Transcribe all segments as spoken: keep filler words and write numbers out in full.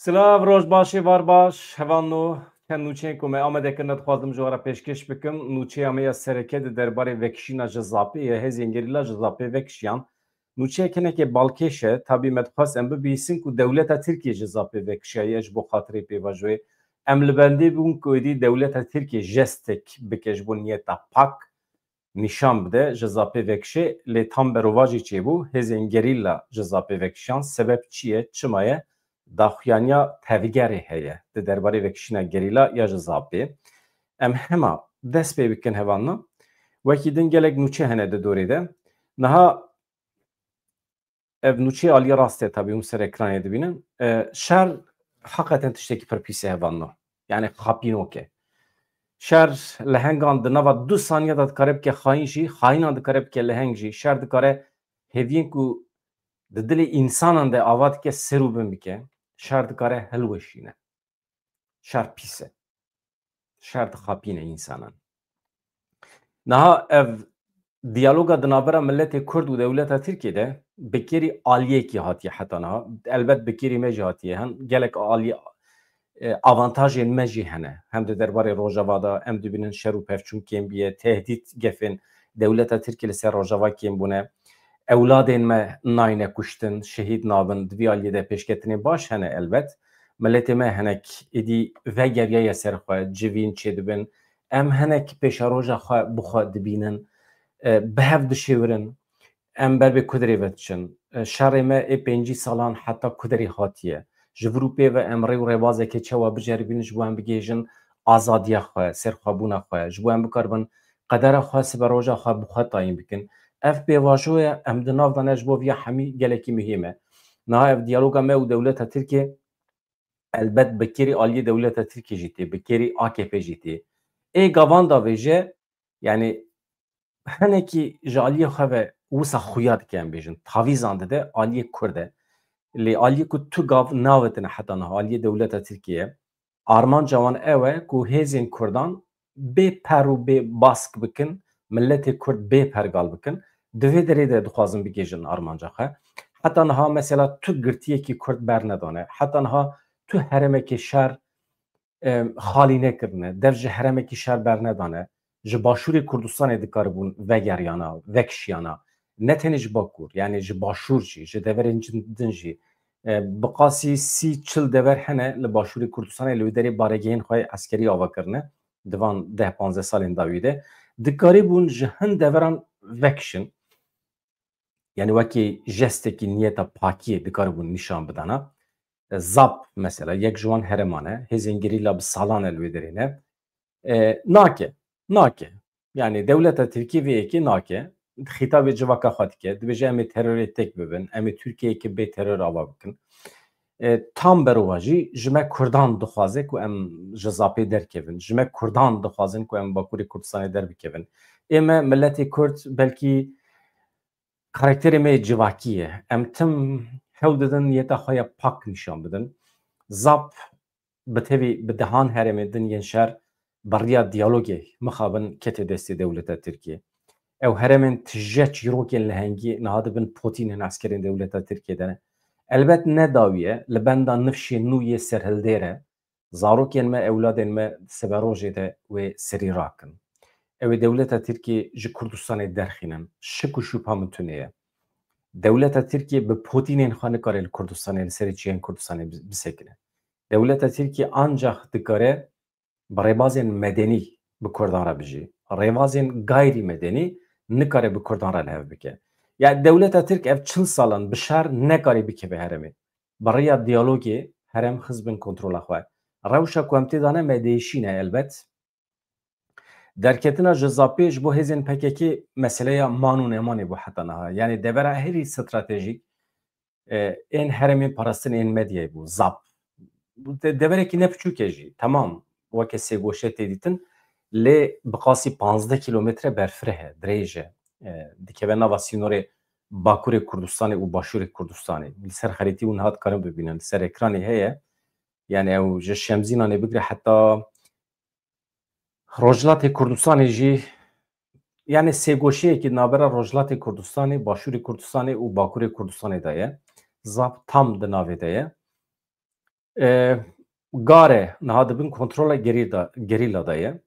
Silav, roj baş, êvar baş, hevalno. Çend nûçeyên ku me Amedê kirine dixwazim ji we re pêşkêş bikim. Nûçeya me ya sereke di derbarê vekişîna ji Zapê ye. Hêzên gerîla ji Zapê vekişiyan. Nûçeyek hinekê balkêş e. Tabî me dixwest em bibihîsin ku dewleta Tirkiyê ji Zapê vekişiyaye ji bo xatirê pêvajoyê. Em li bendê bûn ku êdî dewleta Tirkiyê jestek bike ji bo niyeta pak nîşan bide, ji Zapê vekişê, lê tam berovajî çêbû, hêzên gerîla ji Zapê vekişiyan. Sebeb çi ye, çima ye? Daxuyaniya tevgerê heye di derbarê vekişîna gerîla ya ji Zapê. Em hema dest pê bikin hevalna. Wekî din gelek nûçe hene di dorê de. Niha ev nûçeyê aliyê rastê tabî hûn ser ekranê dibînin. E, şer heqeten tiştekî pir pîs e hevalno. Yani xapînok e. Şer lehengan di nava du saniye de dikare bike xayîn jî, xayînan dikare bike leheng jî. Şer dikare hêviyên ku di dilê însanan de ava dike ser û bin bike. Şer dikare hilweşîne. Şer pîs e. Şer dixapîne însanan. Niha ev diyaloga di navbera miletê Kurd û dewleta Tirkiyê de bi kêrî aliyekî hatiye heta niha. Elbet bi kêrî me jî hatiye. Hin gelek alî, e, avantajên me jî hene. Hem di derbarê Rojava de em dibînin şer û pevçûn kêm bûye, tehdît gefên dewleta Tirkiyê li ser Rojava kêm bûne. Ewladên me nayne kuştin, şehîd nabin, di vî aliyê de pêşketinên baş hene elbet. Miletê me hinek êdî vegeriyaye ser xwe, civîn çêdibin. Em hinek pêşeroja xwe bi xwe dibînin, e, bi hev dişêwirin. Em ber bi ku derê ve diçin. E, şerê me ê pêncî salan heta ku derê hatiye. Ji vir û pê ve em rê û rêbazekê çawa biceribînin ji bo em bigihêjin azadiya xwe, serxwebûna xwe, ji bo em bikaribin qedera xwe, siberoja xwe bi xwe tayîn bikin. Ev pêvajoya em di nav de ne ji bo viya hemî gelekî muhîm e. Niha ev diyaloga me û dewleta Tirkiyê elbet bi kêrî aliyê dewleta Tirkiyê jî tê, bi kêrî A K P jî tê. Ê gavan da vêje, yani hinekî ji aliyê xwe ve wisa xuya dike em bêjin. Tavîzan dide aliyê Kurd e. Lê aliyê ku tu gav nawetine heta niha aliyê dewleta Tirkiyê ye. Armanca wan ew e ku hêzên Kurdan bê per û bê bask bikin, miletê Kurd bê pergal bikin. Di vê derê de dixwazin bigihêjin armanca xwe. Heta niha mesela tu girtiyekî Kurd bernedane. Heta niha tu herêmekê şer, e, xalî nekirine. Dev ji herêmekî şer bernedane. Ji Başûrê Kurdistanê dikaribûn vegeriyana, vekişiyana. Ne tenê ji Bakur, yani ji Başûr jî, ji deverên cin-, din jî. E, bi qasî sî çil dever hene li Başûrê Kurdistanê li wê derê baregehên xwe yê eskerî ava kirine. Di van deh panzdeh salên dawî de. Dikarîbûn ji hin deveran vekişin. Yani wekî jestekî niyeta pakiyê dikaribûn nîşan bidana. E, Zap mesela yek ji wan herêman e. Hêzên gerîla bi salan e li wê derê ne. E, nake. Nake. Yani dewleta Tirkiyê vê yekê nake. Xîtabê civaka xwe dike. Dibêje em ê terorê têk bibin. Em ê Tirkiyeyeke bê teror ava bikin. E, tam berovajî ji me Kurdan dixwaze ku em ji Zapê derkevin. Ji me Kurdan dixwazin ku em Bakurê Kurdistanê derbikevin. Ê me miletê Kurd belkî karakterê me yê civakî ye. Em tim hewl didin niyeta xwe ya pak nîşan bidin. Zap bi tevî bi dehan herêmên din yên şer bi riya diyalogê mixabin kete destê dewleta Tirkiyê. Ew herêmên tije çîrokên lehengî niha di bin potînên eskerên dewleta Tirkiyê de ne. Elbet ne dawî ye, li benda nifşê nû yê serhildêr e. Zarokên me, ewladên me siberojê de wê serî rakin. Ew ê dewleta Tirkiyê ji Kurdistanê derxînin. Şik û şûbha min tune ye. Dewleta Tirkiyê bi potînên xwe nikare li Kurdistanê, li serê çiyên Kurdistanê bi-, bisekine. Dewleta Tirkiyê ancax dikare bi rêbazên medenî bi Kurdan re bijî. Rêbazên gayrî medenî nikare bi Kurdan re li hev bike. Ya dewleta Tirk ev çil salan bi şer nekarî bikeve herêmê. Bi riya diyalogê herêm xiz bin kontrola xwe. Rewşa ku em tê de ne me değişîne elbet. Derketina ji Zapê ji bo hêzên P K K meseleya man û nemanê bû heta niha. Yani devera herî stratejîk, e, ên herêmên parastin ên medyayê bû. Zap. De-, deverekî ne piçûk e jî. Temam weke sêgoşe tê dîtin. Lê bi qasî panzdeh kîlometre berfireh e, dirêj e. E, dikeve nava sînorê Bakurê Kurdistanê û Başûrê Kurdistanê. Li ser xerîtî hûn hat karin bibînin. Li ser ekranê heye. Yani ew ji Şemzînanê bigire heta Rojhilatê Kurdistanê jî, yani sêgoşeyekî navbera Rojhilatê Kurdistanê, Başûrê Kurdistanê û Bakurê Kurdistanê de ye. Zap tam di navê de ye. E, Gare niha di bin kontrola gerîla, gerîla de ye.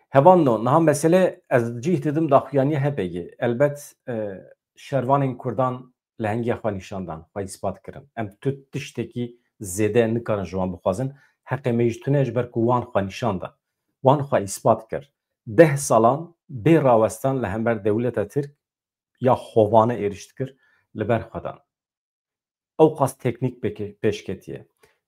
Hevando, niha mesele ez cih didim daxuyaniya H P G. Elbet, e, şervanên Kurdan lehengiya xwe nîşan dan, xwe îspat kirin. Em tu tiştekî zêde nikarin ji wan bixwazin. Heqê me jî tune ji ber ku wan xwe nîşan da. Wan xwe îspat kir. Deh salan bê rawestan li hember dewleta Tirk ya xovane êrîş dikir, li ber xwe dan. Ew qas teknîk pêke-, pêş ketiye.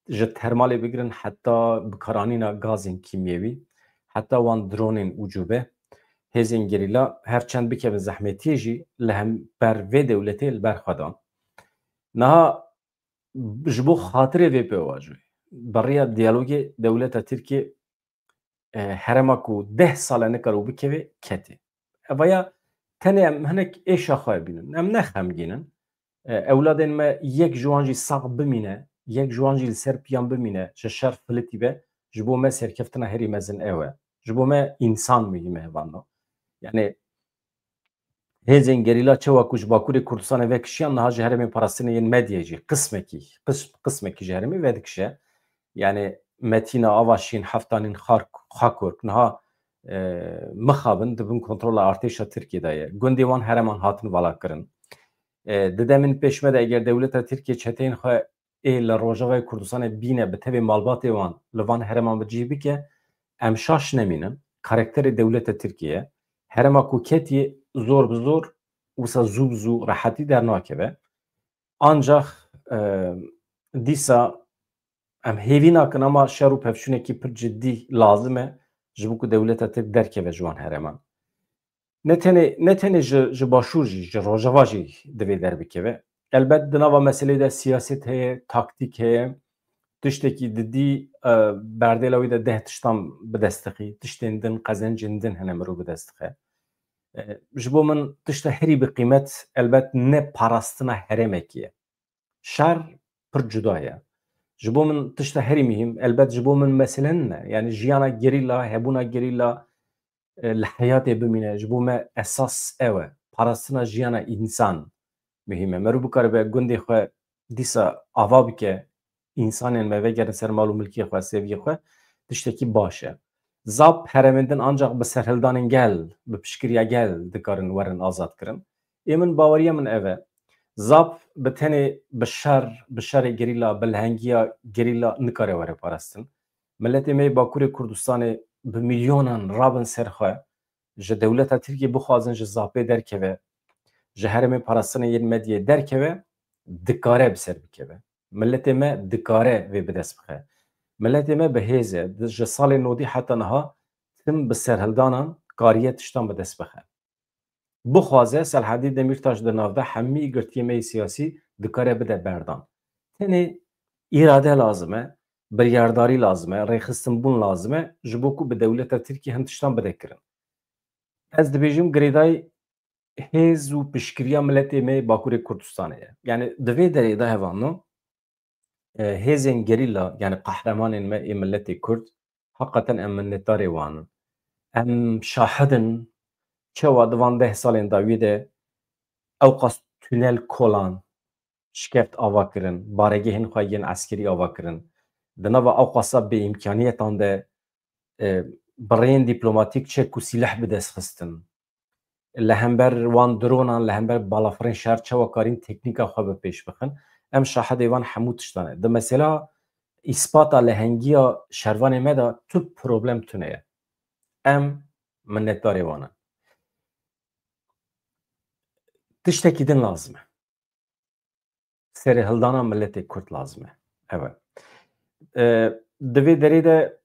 Ji termalê bigirin heta bikaranîna gazên kîmyewî, heta wan dronên ucube, hêzên gerîla her çend bikevin zehmetiyê jî li hember vê dewletê li ber xwe dan. Niha ji bo xatirê vê pêvajoyê, bi rêya diyalogê dewleta Tirkiyê, e, herêma ku deh sal e nikaro bikeve, ketê. Evaya tenê em hinek êşa xwe bînin. Em ne xemgîn in. E, ewladên me yek ji wan jî sax bimîne, yek ji wan jî li ser piyan bimîne, ji şer filitî be, ji bo me serkeftina herî mezin ew e. Ji bo me însan muhîm e, hevando. Yani hêzên gerîla çewa ku ji Bakurê Kurdistanê vekişiyan, niha ji herêmên parastinê yên Medyayê jî qismekî, qis-, qismekî ji herêmê vedikişe. Yani Metîna, Avaşîn, Heftanîn, Xark-, Xakurk niha, e, mixabin di bin kontrola artêşa Tirkiyê de ye. Gundê wan herêman hatin vala kirin. E, di demên pêş me de eger dewleta Tirkiye çeteyên xwe ê li Rojavayê Kurdistanê bîne, bi tevê malbatê wan li van herêman bi cih bike, em şaş nemînin. Karakterê dewleta Tirkiye, herêma ku ketiye zor bi zor wisa zû bi zû rehetî dernakeve. Ancax, e, dîsa em hêvî nakin, ama şer û pevçûnekî pir cidî lazim e ji bo ku dewleta Tirk derkeve ji wan herêman. Ne tenê, ne tenê ji, ji Başûr jî, ji Rojava jî divê derbikeve. Elbet di nava meselê de siyaset heye, taktîk heye. Tiştekî didî, e, berdêla wî de deh tiştan bi dest dixî. Tiştên din, qezencên din hene mirov bi dest dixe. E, ji bo min tişta herî bi qîmet elbet ne parastina herêmekê ye. Şer pir cuda ye. Ji bo min tişta herî muhîm, elbet ji bo min mesele nine. Yani jiyana gerîla, hebûna gerîla, e, li heyatê bimîne, ji bo me esas ew e. Parastina jiyana însan muhîm e. Meriv bikaribe gundê xwe dîsa ava bike, însanên me vegerin ser mal û milkê xwe, seviyê xwe, tiştekî baş e. Zap herêmên din ancax bi serhildanên gel, bi piştgiriya gel dikarin werin azad kirin. Ê min, baweriya min ev e. Zap bi tenê bi şer, bi şerê gerîla, bi lehengiya gerîla nikare were parastin. Miletê me yê Bakurê Kurdistanê bi milyonan rabin ser xwe, ji dewleta Tirkiyê bixwazin ji Zapê derkeve, ji herêmê parastinê yên Medyayê derkeve, dikare bi ser bikeve. Miletê me dikare vê bi dest bixe. Miletê me bi hêz e. Di, ji salê nodî heta niha tim bi serhildanan kariye tiştan bi dest bixe. Bixwaze Selhedîn Demîrtaş di nav de hemî girtiyê me yê siyasî dikare bide berdan. Tenê îrade lazim e, biryardarî lazim e, rêxistinbûn lazim e, ji bo ku bi dewleta Tirkiyê hin tiştan bide kirin. Ez dibêjim girêdayî hêz û piştgiriya miletê me yê Bakurê Kurdistanê ye. Yani di vê derê de hevano, e, hêzên gerîla, yani qehremanên me ê miletê Kurd, heqeten em minnetdarê wan in. Em şahid in, çawa di van deh salên dawiyê de ewqas tunel kolan, şikeft ava kirin, baregehên xwe yên eskerî ava kirin. Di nava ewqasa bêîmkaniyetan de, e, bi rêyên dîplomatîk çek û sîleh bi dest xistin. Li hember wan dronan, li hember balafirên şer çawa karîn teknîka xwe bi pêş bixin. Em şahidê van hemû tiştan e. Di mesela îspata lehengiya şervanê me de tu problem tune ye. Em minnetdarê wan in. Tiştekî din lazim e. Serê hildana miletê Kurd lazim e. Ev e. E, di vê derê de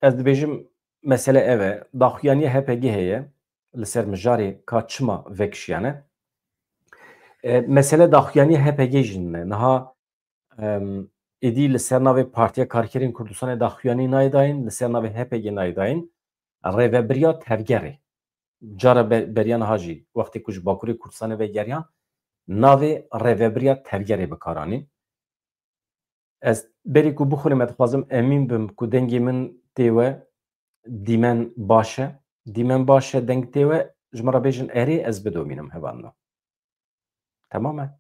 ez dibêjim, mesele ev e. Daxuyaniya H P G heye li ser mijarê ka çima vekişiyane. E, mesele daxuyaniya H P G jî nine. Niha, em, êdî li ser navê Partiya Karkerên Kurdistanê daxuyanî nayê dayîn, li ser navê H P G nayê dayîn. Rêvebiriya tevgerê. Cara be-, beriya niha jî wextê ku ji Bakurê Kurdistanê vegeriyan, navê Rêvebiriya Tevgerê bi kar anîn. Ez berî ku bixwînim, ez dixwazim emîn bim ku dengê min tê we, dîmen baş e. Dîmen baş e, deng tê we, ji min re bêjin erê, ez bidomînim hevalno. Tamam e?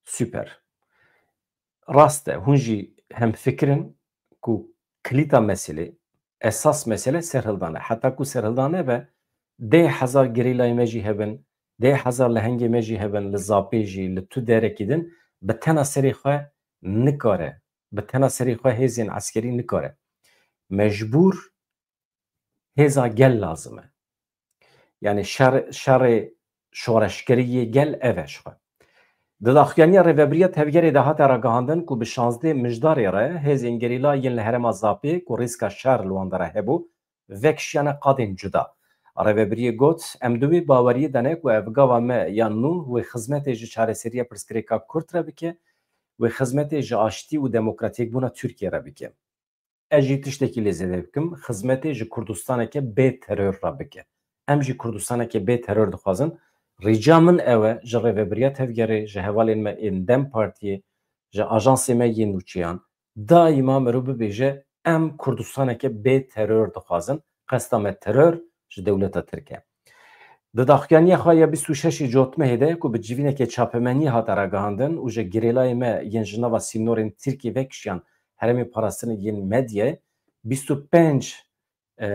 Super. Rast e, hûn jî hemfikir in ku kilîta meselê, esas mesele serhildan e. Heta ku serhildan nebe, deh hezar gerîlayê me jî hebin, deh hezar lehengê me jî hebin, li Zapê jî, li tu derekî din, bi tena serê xwe nikare, bi tena serê xwe hêzên eskerî nikare. Mecbûr hêza gel lazim e. Yani şer, şerê şoreşgerî yê gel ev e ji xwe. Di daxuyaniya Rêvebiriya Tevgerê de hate ragihandin ku bi şazdeh Mijdarê re hêzên gerîla yên li herêma Zapê ku rîska şer li wan de re hebû, vekişiyane qadên cuda. Rêvebiriyê got, em di wê baweriyê de ne ku ev gava me ya nû wê xizmetê ji çareseriya pirsgirêka Kurd re bike, wê xizmetê ji aştî û demokratîkbûna Tirkiye re bike. Ez jî tiştekî lê zêde bikim, xizmetê ji Kurdistaneke bê teror re bike. Em jî Kurdistaneke bê teror dixwazin. Rica min ew e ji Rêvebiriya Tevgerê, ji hevalên me ên DEM Partiyê, ji ajansê me yên nûçeyan, daîma mirov bibêje, em Kurdistaneke bê teror dixwazin. Qesta me teror ji dewleta Tirk e. Di daxuyaniya xwe ya bîst û şeş ê Cotmehê de ku bi civîneke çapemeniyê hate ragihandin û ji gerîlayê me yên ji nava sînorên Tirkiyê vekişiyan herêmê parastinê yên Medyayê, bîst û pênc, e,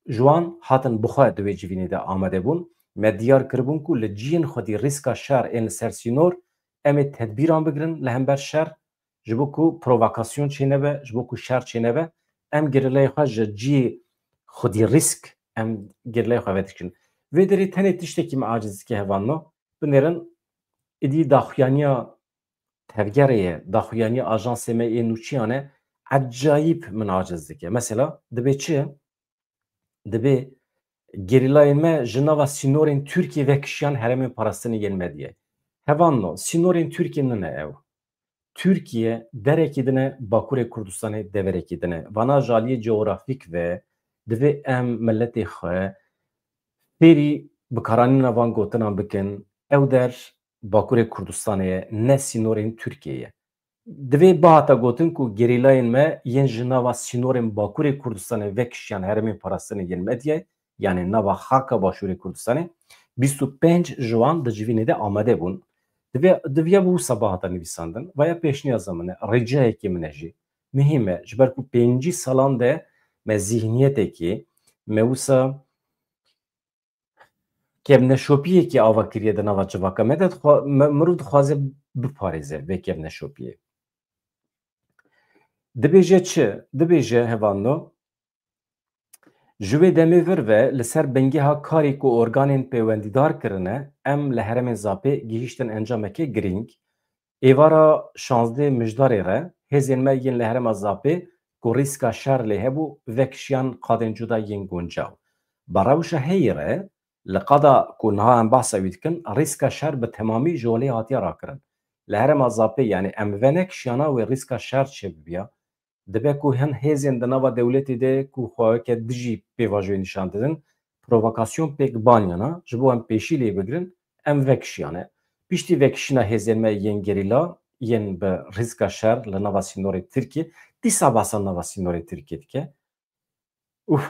ji wan hatin bi xwe di wê civînê de amade bûn. Me diyar kiribûn ku li cihên xwedî rîska şer ên li ser sînor, em ê tedbîran bigirin li hember şer, ji bo ku provokasyon çênebe, ji bo ku şer çêneve, em gerîlayê xwe ji cihê xwedî rîsk, em gerîlayê xwe vedikişin. Vê derê tenê tiştekî min aciz dike hevalno, binêrin, îdî daxuyaniya Tevgerê ye, daxuyaniya ajansê me ê nûçeyan e, ecayîb min aciz dike. Mesela, dibê çi? Dibê gerîlayên me ji nava sînorên Tirkiyê vekişiyan herêmên parastinê yên Medyayê. Hevalno, sînorên Tirkiyê nine ew. Tirkiye derekî din e, Bakurê Kurdistanê deverekî din e. Vana ji aliyê coğrafîk ve divê em miletê xwe fêrî bikaranîna van gotinan bikin. Ew der Bakurê Kurdistanê ye, ne sînorên Tirkiyê ye. Divê bihata gotin ku gerîlayên me yên ji nava sînorên Bakurê Kurdistanê vekişiyan herêmên parastinê yên Medyayê, yanî nava xaka Başûrê Kurdistanê, bîst û pênc ji wan di civînê de amade bûn. Divê, diviya bi wisa bihata nivîsandin. Vaya pêşniyaza min e, ricayekê min e jî. Muhîm e, ji ber ku pêncî salan de me zîhniyetekî, me wisa kevneşopiyekî ava kiriye di nava civaka me de, dixwa-, me, mirov dixwaze biparêze vê kevneşopiyê. Dibêje çi? Dibêje, hevalno, ji wê demê vir ve li ser bingeha karê ku organên pêwendîdar kirine, em li herêmên Zapê gihîştin encameke girîng. Êvara şazdeh Mijdarê re hêzên me yên li herêma Zapê ku rîska şer lê hebû, vekişiyan qadên cuda yên guncaw. Bi rewşa heyî re, li qada ku niha em behsa wî dikin, rîska şer bi temamî ji holê hatiye rakirin. Li herêma Zapê, yanî em venekişiyana wê rîska şer çêbibiya, dibe ku hin hêzên di nava dewletê de ku xwe weke dijî pêvajoyê nîşan didin, provokasyon pêk baniyana, ji bo em pêşî lê bigirin, em vekişiyane. Piştî vekişîna hêzên me yên gerîla, yên bi rîska şer li nava sînorê Tirkiyê, dîsa behsa nava sînorê Tirkiyê dike. Ûf.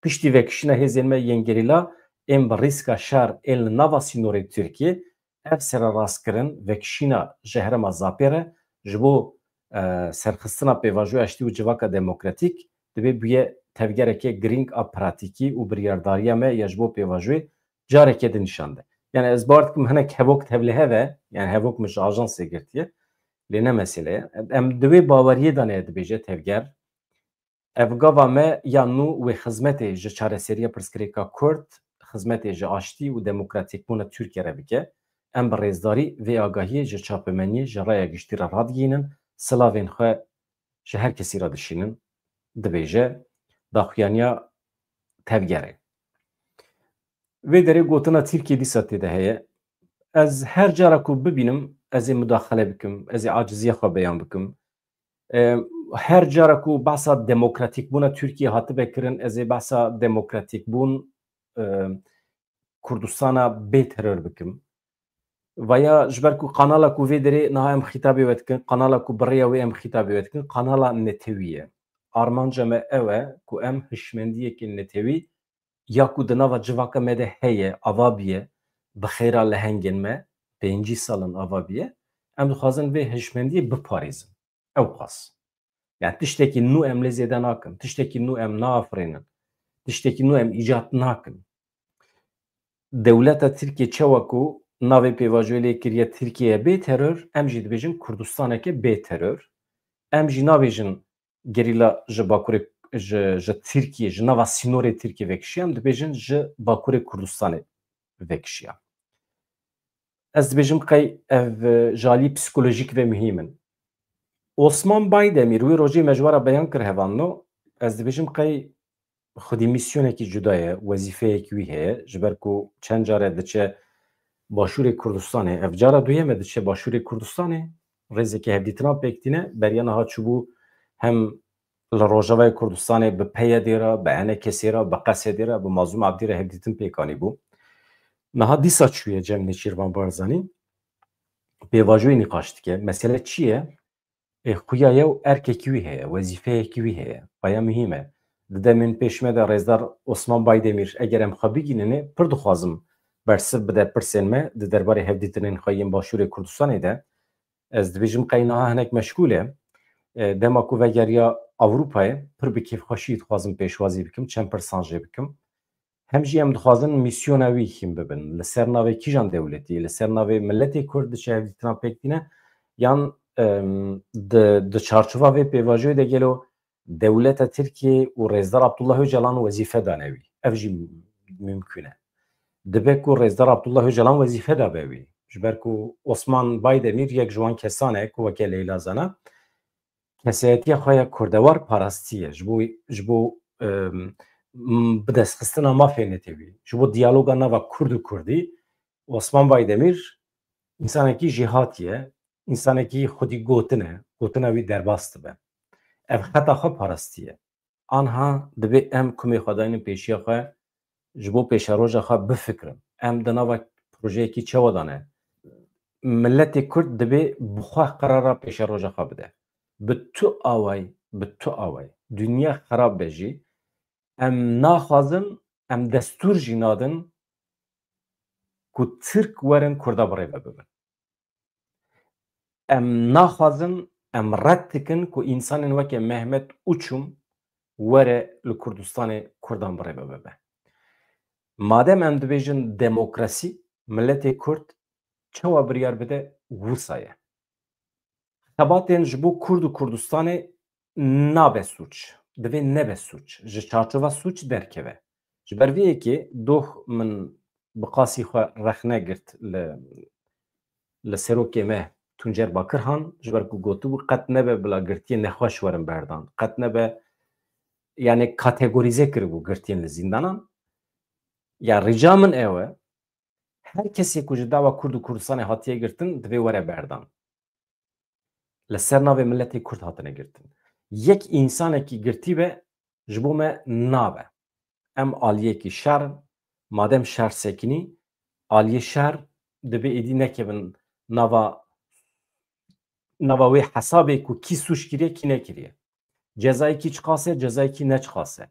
Piştî vekişîna hêzên me yên gerîla, ên bi rîska şer ên li nava sînorê Tirkiyê, ev sererastkirin, vekişîna ji herêma Zapê re ji bo, e, serxistina pêvajoya aştî û civaka demokratîk, divê bûye tevgereke girîng a pratîkî û biryardariya me ya ji bo pêvajoyê careke din nîşan de. Yani ez bawer dikim hinek hevok tevlihev e, yani hevok min ji ajansê girtiye, lê ne mesele ye. Em di wê baweriyê de ne dibêje tevger. Ev gava me ya nû wê xizmetê ji çareseriya pirsgirêka Kurd, xizmetê ji aştî û demokratîkbûna Tirkiye re bike. Em bi rêzdarî vê agahiyê ji çapemeniyê, ji raya giştî re radigihînin, silavên xwe ji her kesî re dişînin, dibêje daxuyaniya tevgerê. Vê derê gotina Tirkiye dîsa tê de heye. Ez her cara ku bibînim, ez ê mudaxele bikim, ez ê aciziya xwe beyan bikim. E, her cara ku behsa demokratîkbûna Tirkiye hatibe kirin, ez ê behsa demokratîkbûn, e, Kurdistana bê teror bikim. Vaya ji ber ku kanala ku vê derê niha em xîtabê we dikin, kanala ku bi rêya wê em xîtabê we dikin, kanala netewî ye. Armanca me ew e ku em hişmendiyeke netewî ya ku di nava civaka me de heye, ava biye, bi xêra lehengên me, pêncî sal in ava biye, Em dixwazin vê hişmendiyê biparêzin. Ewqas. Yani tiştekî nû em lê zêde nakin, tiştekî nû em naafirînin, tiştekî nû em îcat nakin. Dewleta Tirkiye çawa ku navê pêvajoyê lê kiriye Tirkiye bê teror, em jî dibêjin Kurdistaneke bê teror. Em jî nabêjin gerîla ji Bakurê, ji, ji Tirkiye, ji nava sînorê Tirkiye vekişiya, em dibêjin ji Bakurê Kurdistanê vekişiya. Ez dibêjim qey ev, e, ji alî psîkolojîk ve muhîm in. Osman Baydemîr wê rojê me ji we re beyan kir, hevalno, ez dibêjim qey xwedî mîsyonekî cuda ye, wezîfeyekî wî heye, ji ber ku çend care diçe Başûrê Kurdistanê, ev cara duyem e diçe Başûrê Kurdistanê, rêzeke hevdîtina pêk tîne, beriya niha çûbû hem li Rojavayê Kurdistanê bi P Y D'ê re, bi E N K'ê re, bi Qesedê re, bi Mazlûm Ebdî re hevdîtin pêk anîbû. Niha dîsa çûye cem Nêçîrvan Barzanî, pêvajoyê nîqaş dike. Mesele çi ye? Ê, xuya ye û erkekî wî heye, wezîfeyekî wî heye. Xweya muhîm e. Di demên pêş me de Rêzdar Osman Baydemîr, eger em xwe bigihînînê, pir dixwazim bersiv bide pirsên me di derbarê hevdîtinên xwe yên Başûrê Kurdistanê de. Ez dibêjim qey niha hinek meşgûl e. E, dema ku vegeriya Ewropayê, pir bi kêfxweşî dixwazim pêşwazî bikim, çend pirsan jê bikim. Hem jî em dixwazin mîsyona wî hîn bibin. Li ser navê kîjan dewletî, li ser navê miletê Kurd diçe hevdîtina pêk tîne, yan, em, di, di çarçova vê pêvajoyê de gelo dewleta Tirkiye û Rêzdar Abdullah Ocalan wezîfe dane wî? Ev jî mimkûn e. Dibe ku Rêzdar Abdullah Ocalan wezîfe dabe wî. Ji ber ku Osman Baydemîr yek ji wan kesan e ku weke Leyla Zana kesayetiya xwe ya kurdewar parastiye. Ji bo, ji bo, em, m-, bidestxistina mafê netewî, ji bo diyaloga nava Kurd û Kurdî, Osman Baydemîr însanekî jêhatî ye, însanekî xwedî gotin e, gotina wî derbas dibe. Ev xeta xwe parastiye. Anha divê em kumê xwe daynin pêşiya xwe, ji bo pêşeroja xwe bifikirin. Em di nava projeyekî çawa de ne? Miletê Kurd divê bi xwe qerara pêşeroja xwe bide. Bi tu awayî, bi tu awayî. Dinya xerab be jî, em naxwazin, em destûr jî nadin ku Tirk werin Kurda bi rê ve bibin. Em naxwazin, em red dikin ku însanên weke Mehmet Uçum were li Kurdistanê Kurdan bi rê ve bibe. Madem em dibêjin demokrasî, miletê Kurd çawa biryar bide, wisa ye. Xebatên ji bo Kurd û Kurdistanê nabe sûc, divê nebe sûc, ji çarçova sûc derkeve. Ji ber vê yekê doh min bi qasî xwe rexne girt li, li serokê me Tuncer Bakirhan, ji ber ku gotibû qet nebe bila girtiyên nexweş werin berdan, qet nebe, yani kategorîze kiribû girtiyên li zîndanan. Ya rica min ew e, her kesê ku ji dawa Kurd û Kurdistanê hatiye girtin, divê were berdan. Li ser navê miletê Kurd hatine girtin. Yek însanekî girtî be, ji bo me nabe. Em aliyekî şer in, madem şer sekinî, aliyê şer divê êdî nekevin nava, nava wê hesabê ku kî sûc kiriye, kî nekiriye. Cezayê kî çiqas e, cezayê kî ne çiqas e.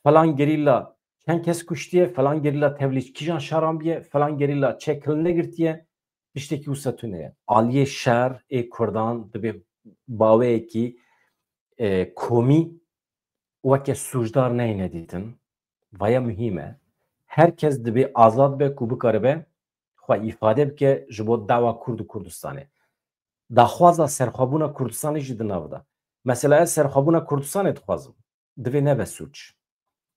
Falan gerîla çend kes kuştiye, falan gerîla tevlî kîjan şeran biye, falan gerîla çek hil negirtiye, tiştekî wisa tune ye. Aliyê şer ê Kurdan divê baweyekî, e, komî weke sûcdar neyne dîtin. Vaya muhîm e. Her kes divê azad be ku bikaribe xwe îfade bike ji bo dawa Kurd û Kurdistanê. Daxwaza serxwebûna Kurdistanê jî di nav de. Mesela ez serxwebûna Kurdistanê dixwazim. Divê nebe sûc.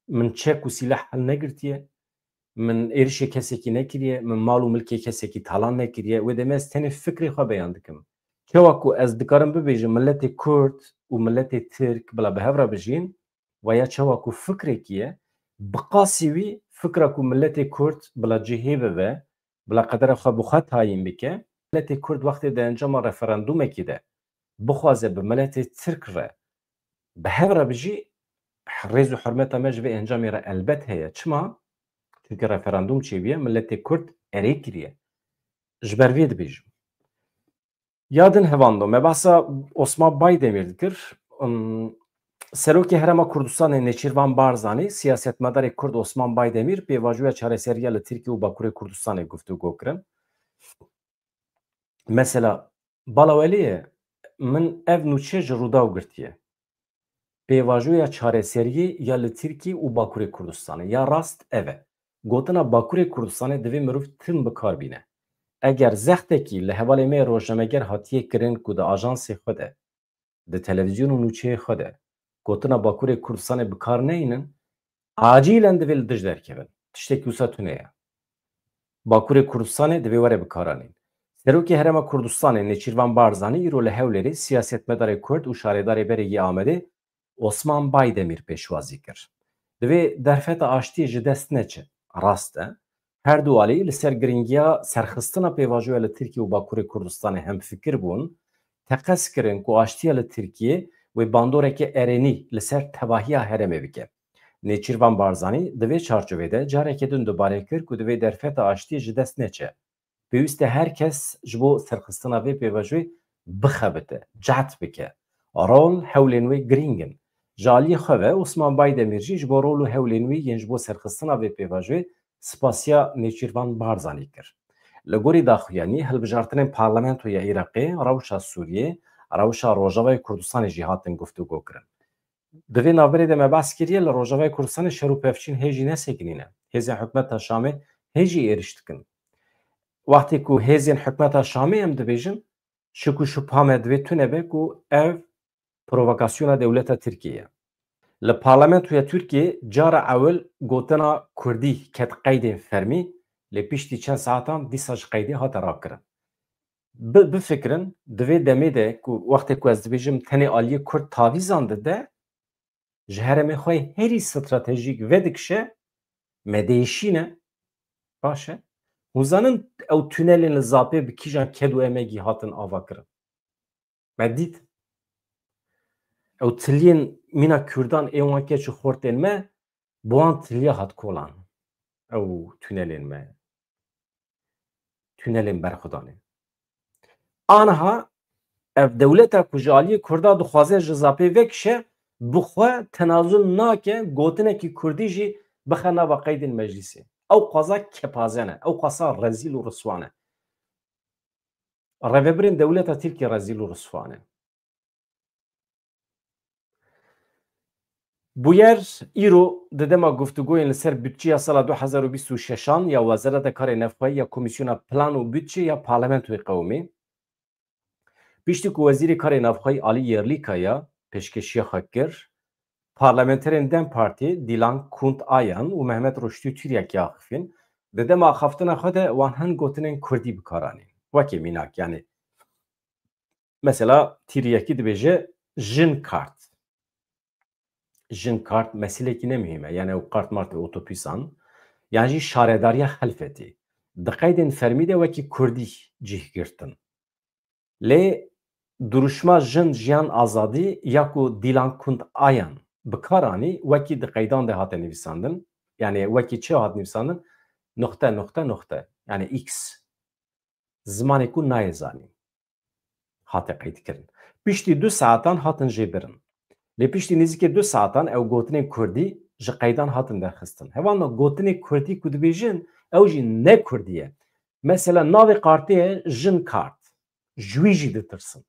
Min çek û sîleh hil negirtiye. Min êrişê kesekî nekiriye. Min mal û milkê kesekî talan nekiriye. Wê demê ez tenê fikrê xwe beyan dikim. Çawa ku ez dikarim bibêjim miletê Kurd û miletê Tirk bila bi hev re bijîn, vaya çawa ku fikrekî ye, bi qasî wî fikra ku miletê Kurd bila cihê bibe, bila qedera xwe bi xwe tayîn bike, miletê Kurd wextê di encama referandûmekî de bixwaze bi miletê Tirk re bi hev re bijî, rêz û hurmeta me ji vê encamê re elbet heye. Çima? Çunke referandûm çêbûye, miletê Kurd erê kiriye. Ji ber vê dibêjim. Ya din hevando, me behsa Osman Baydemîr dikir. Im, Serokê Herêma Kurdistanê Nêçîrvan Barzanî, siyasetmedarê Kurd Osman Baydemîr pêvajoya çareseriya li Tirkiye û Bakurê Kurdistanê guftûgo kirin. Mesela Bala welê ye, min ev nûçe ji Rûdaw girtiye. Pêvajoya çareseriyê ya li Tirkiyê û Bakurê Kurdistanê. Ya rast ev e. Gotina Bakurê Kurdistanê divê mirov tim bi kar bîne. Eger zextekî li hevalê me yê rojnameger hatiye kirin ku di ajansê xwe de, di televîzyon û nûçeyê xwe de gotina Bakurê Kurdistanê bi kar neynin, acîlen divê li dij derkevin. Tiştekî wisa tune ye. Bakurê Kurdistanê divê were bikaranîn. Serokê Herêma Kurdistanê Nêçîrvan Barzanî îro li Hewlêrê siyasetmedarê Kurd û şaredarê berê yê Amedê Osman Baydemîr pêşwazî kir. Divê derfeta aştiyê ji dest neçe. Rast e. Her du alî li ser giringiya serxistina pêvajoya li Tirkiye û Bakurê Kurdistanê hemfikir bûn, teqez kirin ku aştiya li Tirkiye wê bandoreke erênî li ser tevahiya herêmê bike. Nêçîrvan Barzanî di vê çarçovê de careke din dubare kir ku divê derfeta aştiyê ji dest neçe. Pêwîst e her kes ji bo serxistina vê pêvajoyê bixebite, cehd bike. Rol, hewlên wê girîng in. Ji aliyê xwe ve Osman Baydemîr jî ji bo rol û hewlên wî yên ji bo serxistina vê pêvajoyê spasiya Nêçîrvan Barzanî kir. Li gorî daxuyanî, hilbijartinên parlamentoya Iraqê, rewşa Sûriyê, rewşa Rojavayê Kurdistanê jî hatin guftûgo kirin. Di vê navberê de me behs kiriye, li Rojavayê Kurdistanê şer û pevçîn hê jî nesekinîne. Hêzên hikûmeta Şamê hê jî êrîş dikin. Wextê ku hêzên hikûmeta Şamê em dibêjin, şik û şubha me divê tune be ku ev provokasyona dewleta Tirkiyê ye. Li parlamentoya Tirkiyê cara ewil gotina kurdî ket qeydên fermî, lê piştî çend saetan dîsa ji qeydê hate rakirin. Bi, bifikirin, di vê demê de ku wextê ku ez dibêjim tenê aliyê kurd tavîzan dide, ji herêmê xwe herî stratejîk vedikişe, me diêşîne. Baş e. Hûn zanin ew tunelên li Zapê bi kîjan ked û emegî hatin avakirin? Me dît. Ew tiliyên mîna Kurdan ê wan keç û xortên me, bi wan tiliya hat kolan. Ew tunelên me. Tunelên berxwedanê. Aniha ev dewleta ku ji aliyê Kurda dixwaze ji Zapê vekişe, bi xwe tenazul nake gotinekî Kurdî jî bixe nava qeydên meclîsê. Ew qaza kepaze ne. Ew qaza rezîl û riswa ne. Rêvebirên dewleta Tirkiyê rezîl û riswa ne. Bûyer îro di dema guftûgoyên li ser budçeya sala du hezar û bîst û şeşan ya Wezareta Karê Navxweyî ya Komîsyona Plan û Budçe ya Parlamentoyê qewimî. Piştî ku Wezîrê Karê Navxweyî Alî Yerlîkaya pêşkêşiya xwe kir, parlamenterên dem Partî Dîlan Kunt Ayan û Mehmet Ruştî Tiryak axifîn, di dema axaftina xwe de wan hin gotinên kurdî bi kar anîn. Wekî mînak, yanî mesela Tiryakî dibêje jin kart. Jin kart meselekî ne muhîm e. Yani ew kart martê otobûsan, yan jî şaredariya xelfetî. Di qeydên fermî de wekî kurdî cih girtin. Lê duruşma Jin, Jiyan, Azadî ya ku Dîlan Kunt Ayan bi kar anî, wekî di qeydan de hate nivîsandin. Yani wekî çi hat nivîsandin? Nuqte, nuqte, nuqte. Yani X. Zimanê ku nayê zanîn. Hate qeydkirin. Piştî du saetan hatin jêbirin. Lê piştî nêzîkê du saetan ew gotinên kurdî ji qeydan hatin derxistin. Hevalno, gotinê kurdî ku dibêjin, ew jî ne kurdî ye. Mesela navê kartê ye jin kart. Ji wî jî ditirsin.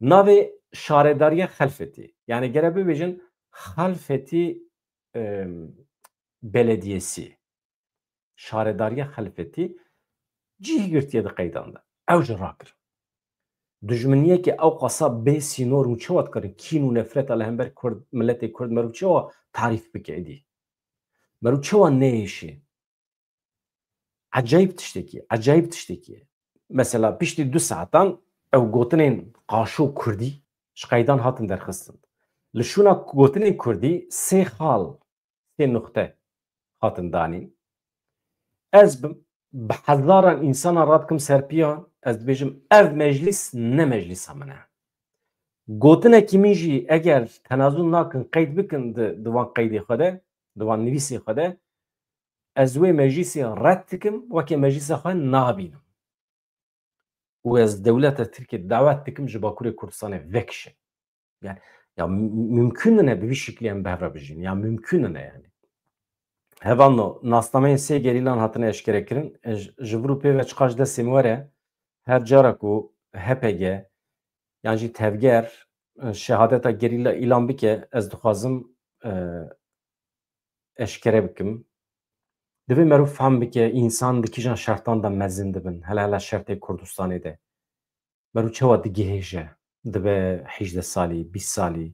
Navê şaredariya xelfetî. Yani gere bibêjin xelfetî, em, belediyesî. Şaredariya xelfetî cih girtiye di qeydan de. Ew jî rakir. Dijminiyeke ew qasa bê sînor û çawa dikarin kîn û nefreta li hember Kurd, miletê Kurd, meriv çawa tarîf bike êdî? Meriv çawa neyêşê? Ecayîb tiştekî, ecayîb tiştekî. Mesela piştî du saetan ew gotinên qaşo kurdî ji qeydan hatin derxistin. Li şûna gotinên kurdî sê xal, sê nuxte hatin danîn. Ez bi, bi hezaran însanan radikim ser piyan, ez dibêjim ev meclîs ne meclîsa min e. Gotinekî min jî eger tenazul nakin, qeyd bikin di, di van qeydê xwe de, di van nivîsê xwe de, ez wê meclîsê red dikim, weke meclîsa xwe nabînim. Û ez dewleta Tirkiyê dawet dikim ji Bakurê Kurdistanê vekişe. Yani, ya mü-, mümkün ne bi vî şeklî em bi hev re bijîn. Ya mümkün ne yani. Hevalno, nasnameyên sê gerîlan hatine eşkerekirin. E, ji, ji vir û pê ve çiqas destê min were, her cara ku H P G, yan jî tevger, e, şehadeta gerîla îlan bike, ez dixwazim, e, eşkere bikim. Divê merû fehm bike, însan di kîjan şertan de mezin dibin, hele hele şertê Kurdistanê de. Merû çawa digihêje, dibe hejdeh salî, bîst salî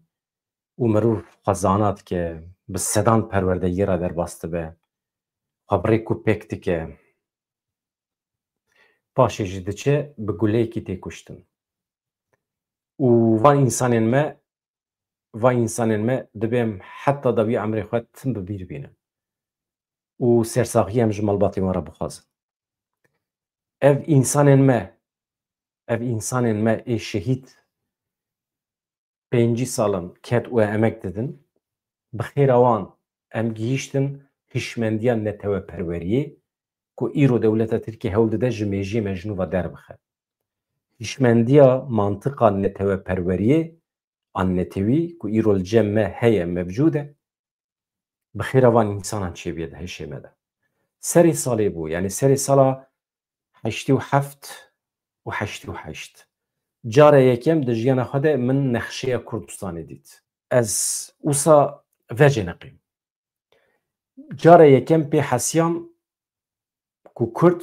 û merû xwe zana dike, bi sedan perwerdeyê re derbas dibe, xwe bi rêk û pêk dike. Paşê jî diçe bi guleyekî tê kuştin. Û van însanên me, van însanên me dibê em heta dawî emrê xwe tim bi bîr bînin. Û sersaxiyê em ji malbatên wan re bixwazin. Ev însanên me, ev însanên me ê şehîd pêncî sal in ket û emek didin. Bi xêra wan em gihîştin hişmendiya neteweperweriyê ku îro dewleta Tirkiyê hewl dide ji mêjiyê me ji nû ve derbixe. Hişmendiya mantiqa neteweperweriyê an netewî ku îro li cem me heye, mevcûd e, bi xêra van însanan çêbûye di hişê me de. Serê salê bû, yanî serê sala heştê û heft û heştê û heşt. Cara yekem di jiyana xwe de min nexşeya Kurdistanê dît. Ez wisa vecê neqîm. Cara yekem pê hesiyam ku Kurd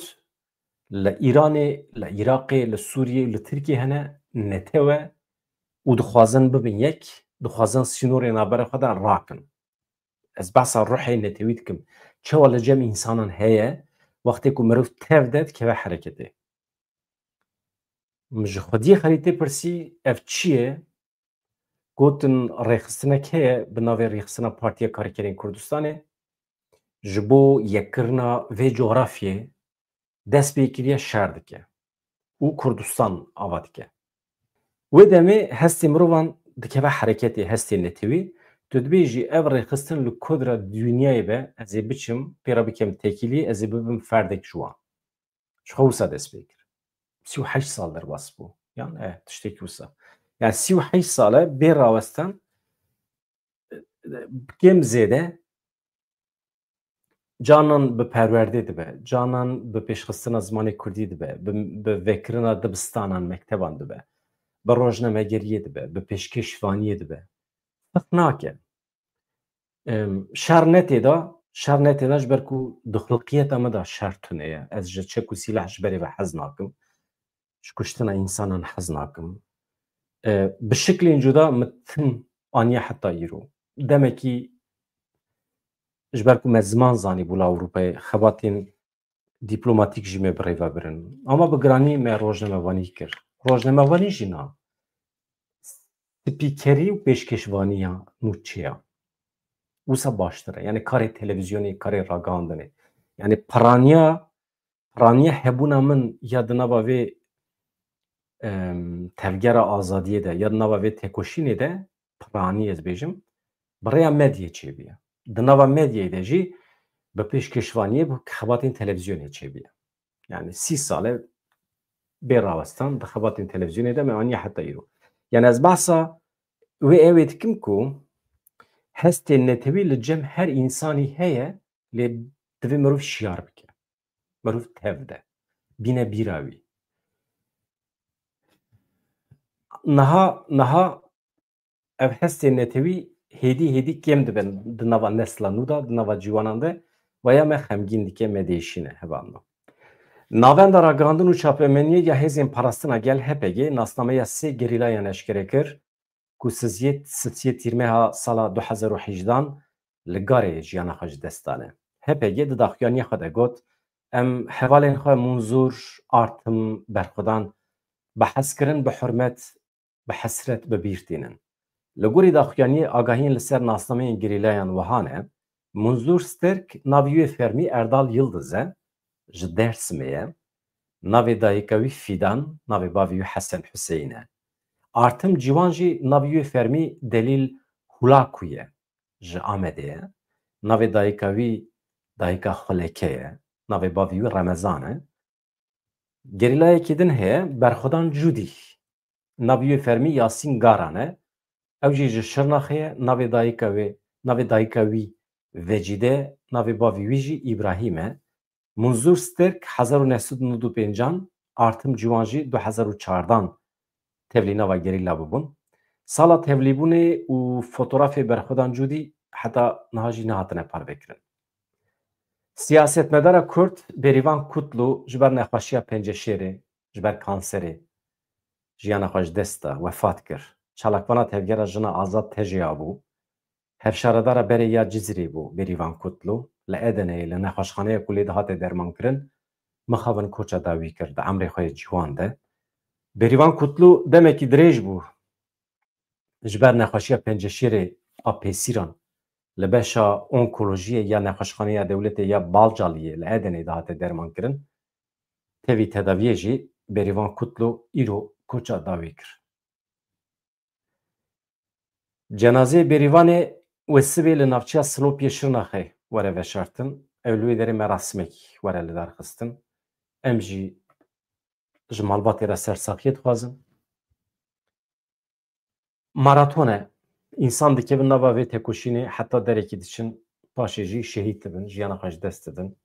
li Îranê, li Iraqê, li Sûriyê, li Tirkiyê hene netewe û dixwazin bibin yek, dixwazin sînorê navbera xwe de rakin. Ez behsa ruhê netewî dikim. Çawa li cem însanan heye, wextê ku mirov tev de dikeve hereketê? Min ji xwediyê xerîtê pirsî, ev çi ye? Gotin, rêxistinek heye bi navê Rêxistina Partiya Karkerên Kurdistanê, ji bo yekkirina vê cografyê dest pê kiriye, şer dike û Kurdistan ava dike. Wê demê hestê mirovan dikeve hereketê, hestê netewî. Tu dibêjî, ev rêxistin li ku dira dinyayê be, ez ê biçim, pê re bikim têkilî, ez ê bibim ferdek ji wan. Ji xwe wisa dest pê kir. Sî û heşt sal derbas bû. Yan, e, tiştekî wisa. Yani sî û heşt sal e bê rawestan, e, kêm zêde canan bi perwerdê dibe, canan bi pêşxistina zimanê kurdî dibe, bi, bi vekirina dibistanan, mekteban dibe, bi rojnamegeriyê dibe, bi pêşkêşvaniyê dibe. Ferq nake. Em, şer ne tê de, şer ne tê de ji ber ku dixliqiyeta min de şer tune ye. Ez ji çek û sîleh ji berê ve hez nakim. Ji kuştina însanan hez nakim. E, bi şiklên cuda min tim aniye heta îro. Demekî ji ber ku me ziman zanîbû li Ewropayê, xebatên dîplomatîk jî me bi rê ve birin. Ama bi giranî me rojnamevanî kir. Rojnamevanî jî na. Spîkerî û pêşkêşvaniya nû çi ye? Wisa baştir e. Yani karê televîzyonê, karê ragihandinê. Yani piraniya, piraniya hebûna min ya di nava vê, em, tevgera azadiyê de, ya di nava vê têkoşînê de, piranî ez bêjim, bi rêya medyayê çêbûye. Di nava medyayê de jî bi pêşkêşvaniyê, bi xebatên televîzyonê çêbûye. Yani sî sal e bê rawestan di xebatên televîzyonê de me aniye heta îro. Yani ez behsa wê ewê dikim ku hestê netewî li cem her însanî heye, lê divê mirov şiyar bike. Mirov tev de. Bîne bîra wî. Niha, niha ev hestên netewî hêdî hêdî kêm dibin di nava nesla nû de, di nava ciwanan de, ve ya me xemgîn dike, me diêşîne hevalno. Navenda Ragihandin û Çapemeniyê ya Hêzên Parastina Gel, H P G, nasnameya sê gerîlayan eşkere kir ku sisiyê, sisiyê Tîrmeha sala du hezar û hejdehan li Garê jiyana xwe ji dest dane. H P G di daxuyaniya xwe de got, em hevalên xwe Munzûr, Artim, Berxwedan bi hezkirin, bi hurmet, bi hesret bi bîr tînin. Li gorî daxuyaniyê, agahiyên li ser nasnameyên gerîlayan wiha ne: Munzûr Sterk, navê wî fermî Erdal Yildiz e, ji Dêrsimê ye. Navê dayika wî Fîdan, navê bavê wî Hesen Huseyîn e. Artim Ciwan jî navê wî fermî Delîl Hulaku ye, ji Amedê ye. Navê dayika wî dayika Xuleke ye. Navê bavê wî Remezan e. Gerîlayekî din heye, Berxwedan Cûdî. Navê wî fermî Yasîn Garan e. Ew jî ji Şirnaxê ye. Navê dayika wê, navê dayika wî Vecîde, navê bavê wî jî Îbrahîm e. Munzûr Sterk, hezar û neh sed û nod û pêncan Artim Ciwan jî du hezar û çardan tevlî nava gerîla bibûn. Sala tevlîbûnê û fotografê berxwedan Cûdî heta niha jî nehatine parvekirin. Siyasetmedara Kurd Bêrîvan Kutlu ji ber nexweşiya penceşêrê, ji ber kanserê jiyana xwe ji dest da, wefat kir. Çalakvana Tevgera Jina Azad T J A bû. Hevşaredara berê ya Cizîrê bû Bêrîvan Kutlu. Li Edeneyê li nexweşxaneya ku lê dihate dermankirin, mixabin koça dawî kir di emrê xwe yê ciwan de. Bêrîvan Kutlu demekî dirêj bû ji ber nexweşiya penceşêrê a pêsîran li beşa onkolojiyê ya nexweşxaneya dewletê ya Balcaliyê li Edeneyê dihate dermankirin. Tevî tedaviyê jî Bêrîvan Kutlu îro koça dawî kir. Cenazeyê Bêrîvanê wê sibê li navçeya Silopiyê Şirnaxê were veşartin. Ew li wê derê merasimekî were lidarxistin. Em jî ji malbatê re sersaxiyê dixwazin. Maraton e. Însan dikevin nava vê tekoşînê heta derekî diçin, paşê jî şehîd dibin, jiyana xwe ji dest didin.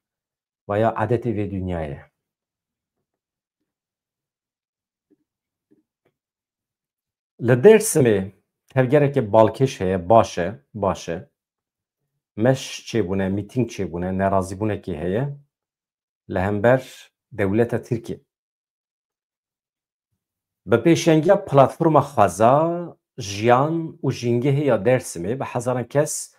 Vaya edetê vê dinyayê ye. Li Dêrsimê tevgereke balkêş heye, baş e, baş e. Meş çêbûne, mîtîng çêbûne, nerazîbûnekê heye li hember dewleta Tirkiyê. Bi pêşengiya Platforma Xweza, Jiyan û Jîngehê ya Dêrsimê bi hezaran kes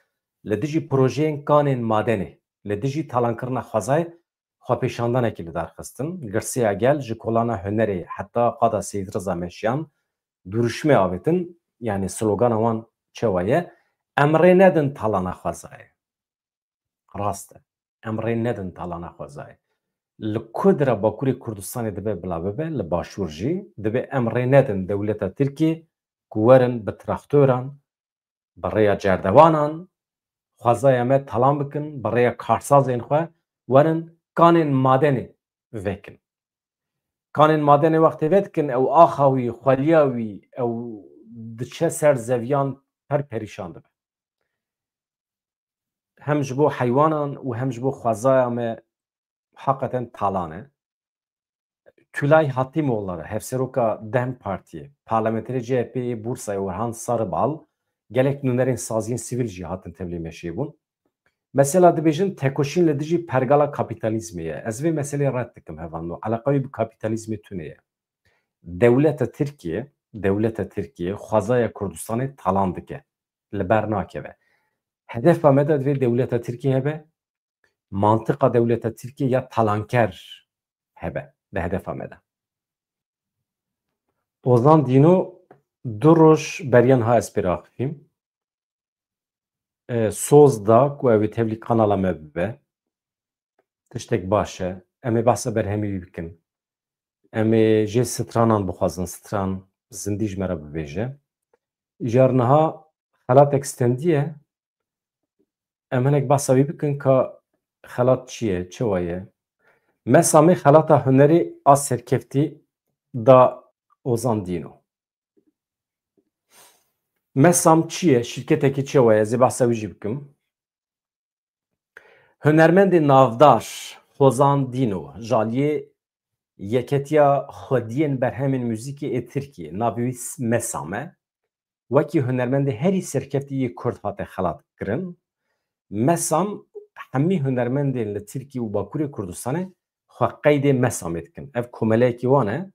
li dijî projeyên kanên madenê, li dijî talankirina xwezayê xwepêşandanekî li dar xistin. Girseya gel ji kolana hunerê heta qada Seyîd Riza meşiyan duruşmê avêtin, yanî slogana wan çawa ye? Em rê nedin talana xwezayê. Rast e. Em rê nedin talana xwezayê. Li ku dire Bakurê Kurdistanê dibe bila bibe, li Başûr jî dibe em rê nedin dewleta Tirkiyê ku werin bi traktoran, bi rêya cerdewanan xwezaya me talan bikin, bi rêya karsazên xwe werin kanên madenê vekin. Kanên madenê wextê vedikin, ew axa wî, xweliya wî, ew diçe ser zeviyan, per perîşan dibe. Hem ji bo heywanan û hem ji bo xwezaya me heqeten talan e. Tülay Hatîmoğulları, hevseroka dem Partiyê, parlamenterê C H P'ê yê Bursayê Orhan Sarıbal, gelek nûnerên saziyên sivîl jî hatin tevlî meşê bûn. Mesela dibêjin tekoşîn li dijî pergala kapîtalîzmê ye. Ez vê meseleyê red dikim hevalno. Eleqa wî bi kapîtalîzmê tune ye. Dewleta Tirkiyê, dewleta Tirkiyê xwezaya Kurdistanê talan dike. Li ber nakeve. Hedefa me de divê dewleta Tirkiyê hebe, mantiqa dewleta Tirkiyê ya talanker hebe di hedefa me de. Ozan Dîno du roj beriya niha ez pê re axifîm. E, soz da ku ew ê tevlî kanala me bibe. Tiştek baş e. Em ê behsa berhemê wî bikin. Em ê jê stranan bixwazin, stran zindî ji me re bibêje. Îcar niha xelatek stendiye. Em hinek behsa wî bikin ka xelat çi ye, çawa ye? Mesamê xelata hunerê a serkeftî da Ozan Dîno. Mesam çi ye? Şîrketekî çawa ye? Ez ê behsa wî jî bikim. Hunermendê navdar Hozan Dîno, jaliyê Yeketiya Xwediyên Berhemên Muzîkê ê Tirkiyê, navê wî Mesam e. Wekî hunermendê herî serkeftî yê Kurd hate xelat kirin. Mesam hemî hunermendên li Tirkiye û Bakurê Kurdistanê xwe qeydê Mesamê dikin. Ev komeleyekî wan e.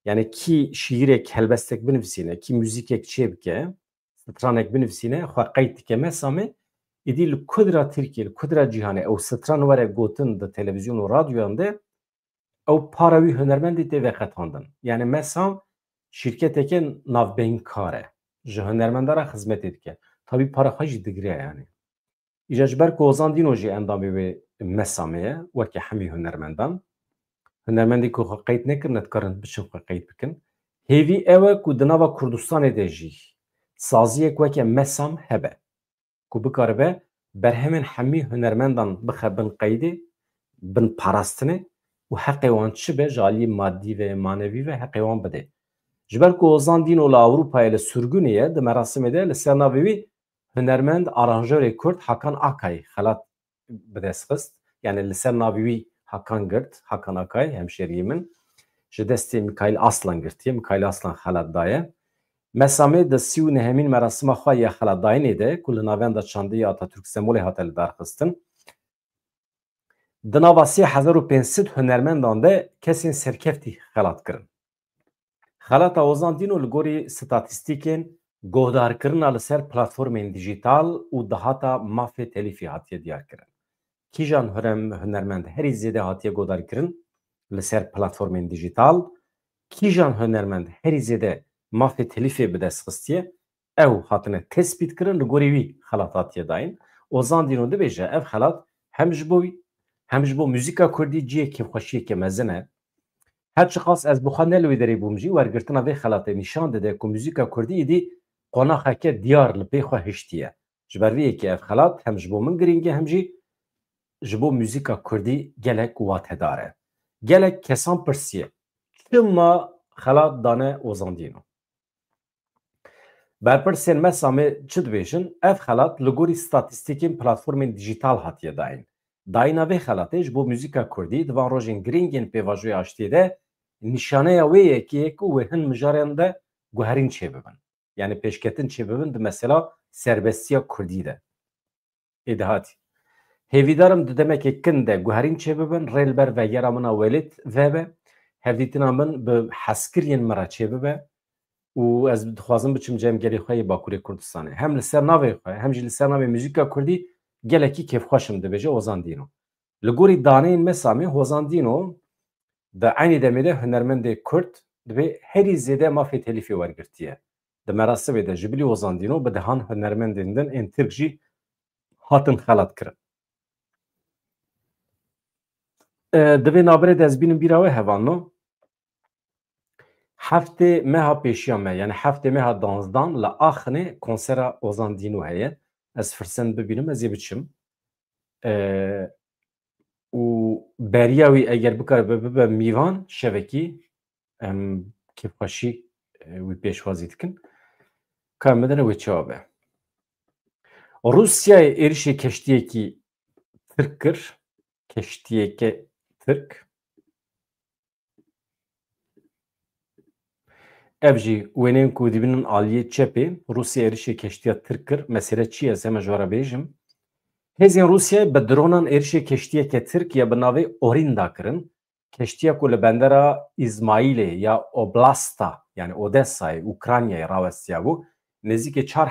Yani kî şîîrek, helbestek binivîsîne, kî muzîkek çêbike, stranek binivîsîne, xwe qeyd dike Mesamê. Îdî li kudra Tirkiye, li kudra cîhanê ew stran were gotin di televîzyon û radyoyan de, ew para wî hunermendê tê veqetandin. Yani Mesam şîrketeke navbeynkar e. Ji hunermendan re xizmetê dike. Tabî para xwe jî digire yani. Îja ji ber ku Ozan Dîno jî endamê wê Mesamê ye, weke hemî hunermendan. Hunermendê ku xwe qeyd nekirine, dikarin biçin xwe qeyd bikin. Hêvî ew e ku di nava Kurdistanê de jî saziyek weke Mesam hebe. Ku bikaribe berhemên hemî hunermendan bixe bin qeydê, bin parastinê û heqê wan çi be, ji aliyê madî ve, manevî ve heqê wan bide. Ji ber ku Ozan Dîno li Ewropayê li sirgûnê ye, di merasimê de li ser navê wî hunermend, aranjorê Kurd Hakan Akay xelat bi dest xist. Yani li ser navê wî Hakan girt, Hakan Akay, hemşeriyê min. ji destê Mikaîl Aslan girtiye. Mikaîl Aslan xelat daye. Mesamê di sî û nehemîn merasima xwe ya xelatdayînê de ku li Navenda Çandê ya Atatürk Semolê hate lidarxistin, di nava sê hezar û pênc sed hunermendan de kesên serkeftî xelat kirin. Xelata Ozan Dîno li gorî statîstîkên guhdarkirina li ser platformên dîjîtal û dahata mafê telîfê hatiye diyarkirin. Kîjan hunem-, hunermend herî zêde hatiye guhdarkirin li ser platformên dîjîtal? Kîjan hunermend herî zêde mafê telîfê bi dest xistiye? Ew hatine tespît kirin, li gorî wî xelat hatiye dayîn. Ozan Dîno dibêje, ev xelat hem ji bo wî, hem ji bo muzîka kurdî cihê kêfxweşiyeke mezin e. Her çiqas ez bi xwe ne li wê derê bûm jî, wergirtina vê xelatê nîşan dide ku muzîka kurdî êdî qonaxeke diyar li pê xwe hiştiye. Ji ber vê yekê ev xelat hem ji bo min girîng e, hem jî ji bo muzîka kurdî gelek watedar e. Gelek kesan pirsiye, çima xelat dane Ozan Dîno? Berpirsên Mesamê çi dibêjin? Ev xelat li gorî statîstîkên platformên dîjîtal hatiye dayîn. Dayîna vê xelatê ji bo muzîka kurdî di van rojên girîng yên pêvajoya aştiyê de nîşaneya wê yekê ye ku wê hin mijarên de guherîn çêbibin. Yanî pêşketin çêbibin di mesela serbestiya kurdî de. Êdî hatî. Hêvîdar im di demekê kin de guherîn çêbibin, rê li ber vegera min a Welîd vebe. Hevdîtina min bi hezkiriyên min re çêbibe û ez dixwazim biçim cem gelê xwe yê Bakurê Kurdistanê. Hem li ser navê xwe, hem jî li ser navê muzîka kurdî gelekî kêfxweş im, dibêje Ozan Dîno. Li gorî daneyên Mesamê, Hozan Dîno di eynî demê de hunermendê kurd dibê herî zêde mafê telîfê wergirtiye. Di merasimê de ji bilî Ozan Dîno bi dehan hunermendên din ên tirk jî hatin xelat kirin. E, di vê nabirê de ez bînim bîra we hevalno. Heftê meha pêşiya me, yani heftê meha danzdan li Axinê konsera Ozan Dîno heye. Ez firsen bibînim, ez ê biçim. E, û beriya wî eger bikaribe bibe mîvan şevekî, em kêfxweşî, e, wî pêşwazî dikin. Ka em bidine wê çawa be. Rûsyayê êrişê keştiyekî Tirk kir. Keştiyeke Tirk. Ev jî wêneyên ku dibînin aliyê çepê, Rûsya êrişê keştiya Tirk kir. Mesele çi ye? Ez heme ji we re bêjim. Hêzên Rûsyayê bi dronan êrişê keştiyeke Tirk ya bi navê Orinda kirin. Keştiya ku li bendera Îzmaîlê ya Oblasta, yani Odessayê, Ukraynayê rawestiya bû, nêzîkî çar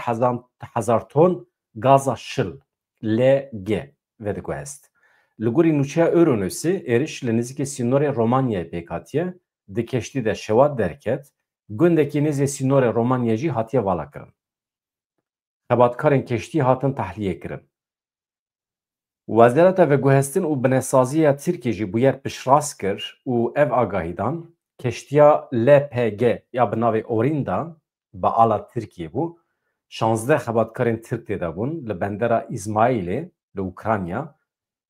hezar ton gaza şil, L G, vediguhest. Li gorî nûçeya Euronewsê, êriş li nêzîkî sînorê Romanyayê pêk hatiye, di keştî de şewat derket, gundekî nêzê sînorê Romanyayê jî hatiye valakirin. Xebatkarên keştî hatin tehliyê kirin. Wezareta Veguhestin û Binesaziya Tirkiyê jî bûyer piştrast kir û ev agahî dan, keştiya L P G ya bi navê Orinda bi ala Tirkiyê bû. Şazdeh xebatkarên Tirk tê de bûn li bendera Îzmaîlê li Ukrayna.